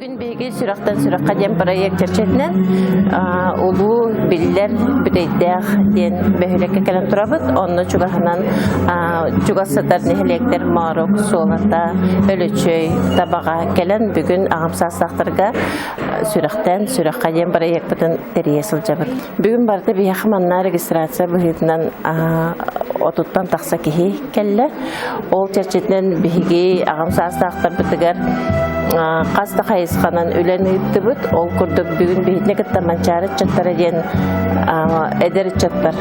Бүгүн биһиги Сүрэхтэн сүрэххэ диэн проект чэрчитинэн улуу биллэр Бүтэйдээх диэн бөһүөлэккэ кэлэн турабыт. Онно чугаһынан чугас сытар нэһилиэктэр Моорук, Суолата, Өлөчөй, Табаҕа кэлэн бүгүн аҕам саастаахтарга Сүрэхтэн сүрэххэ диэн проекпытын тэрийэ сылдьабыт. Бүгүн барыта биһиэхэ манна регистрация быһыытынан отуттан тахса киһи кэллэ. Ол чэрчитинэн биһиги аҕам саастаахтарбытыгар хас да хайысханан үлэн ыыттыбыт. Ол курдук бүгүн биһитини кытта Манчаары ыччаттара диэн эдэр ыччаттар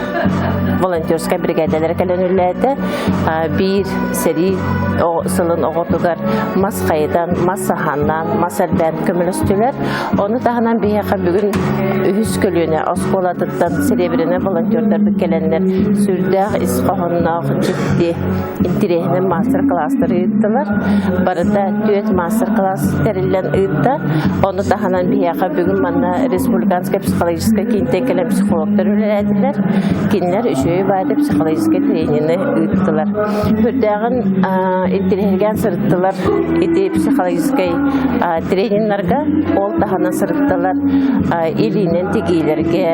волонтерскай бригадалара кэлэн үлэлээтэ. Биир сэрии сылын оҕотугар мас хайытан, мас саһааннаан, мас эрдээн көмөлөстүлэр. Ону таһынан биһиэхэ бүгүн үһүс көлүөнэ оскуолатыттан серебряный волонтердарбыт кэлэннэр сүрдээх ис хоһоонноох дьикти интириэһинэй мастер-класстары ыыттылар. Барыта түөрт мастер-класс тэриллэн ыытта. Ону таһынан биһиэхэ бүгүн манна республиканскай психологическай киинтэн кэлэн психологтар үлэлээтилэр. Кинилэр үчүгэй баайда психологическай тренини ыыттылар. Үрдээҕин интириэһиргээн сырыттылар ити психологическай трениннарга, ол таһынан сырыттылар илиинэн тигиилэргэ,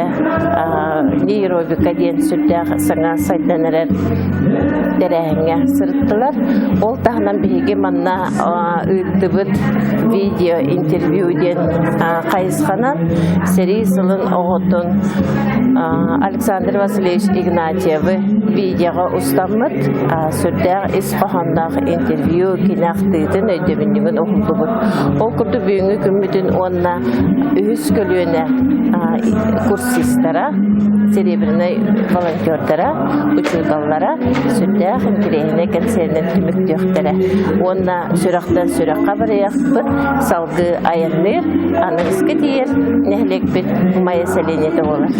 нейробика диэн сүрдээх саҥа сайдан эрэр тэрээһиҥҥэ сырыттылар. Ол таһынан биһиги манна ыыттыбыт видео интервью диэн хайысханан сэрии сылын оҕотун Александр Васильевич Игнатьевы видеоҕа устаммыт сүрдээх ис хоһоонноох интервью кини ахтыытын өйдөбүнньүгүн уһуллубут. Ол курдук бүгүҥҥү күммүтүн уонна үһүс көлүөнэ курсистара, серебряный волонтердара, учууталлара сүрдээх интэриэһинэй кэнсиэринэн түмүктүөхтэрэ. Уонна сүрэхтэн сүрэххэ барыахпыт, салгыы айанныыр, аныгыскы тиийэр нэһилиэкпит Майа сэлиэнньэтэ буолар.